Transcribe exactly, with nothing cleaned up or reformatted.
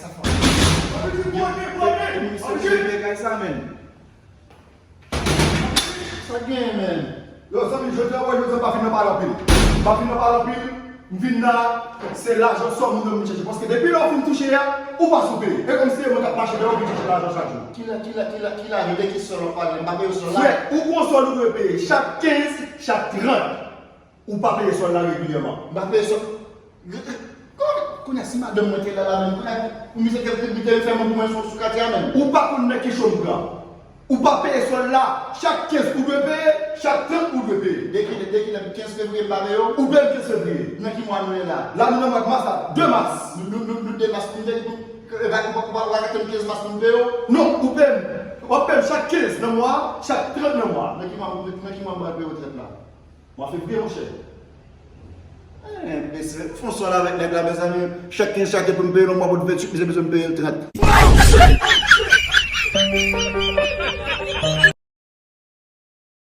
Sa fò. Misye vle peye kay sa, menn. Sa k genyen, menn? Yo, zanmi, jodi a, jodi a, m pa fin nan pale anpil. M pa fin nan pale anpil. M vin la, se lajan sòm nou menm m chèche. Paske depi lè w fin touche a, ou pa sou peye. E kòmsi se mwen k ap mache dèyè w vin chèche lajan chak jou. Ki la, ki la, ki la, ki lajan? De ki sòm w ap pale? M pa peye sòm la. Frè, ou gon sòl ou dwe peye. Chak kenz, chak trant. Ou pa peye sòl la regilyèman. M pa peye sòl. Kòman, kounye a, si madanm mwen te la, la menm, kounye a, pou misye te, te, te fè mwen pou mwen sou, sou katye a menm. Ou pa konn nan ki cho m pran. Ou pa peye sòl la. Chak kenz ou dwe peye, chak trant ou dwe peye. De ki, de ki lè kenz fevriye m pa peye w? Ou peye m kenz fevriye. Nan ki mwa nou ye la? La nou nan mwa mas la. De mas. Nou, nou, nou, nou de mas pou m peye, pou, e, ba, ou pa, ou pa, ou pa ka tann kenz mas pou m peye w? Non, ou peye m. W ap peye m chak kenz nan mwa, chak trant nan mwa. Nan ki mwa, nan ki mwa m pral peye w trant la? Mwa fevriye, monchè. Eh, mesye, fè yon sòl avèk nèg la, mezanmi. Chak kenz, chak trant pou m peye l, yon mwa pou venntuit, misye bezwen m peye l trant.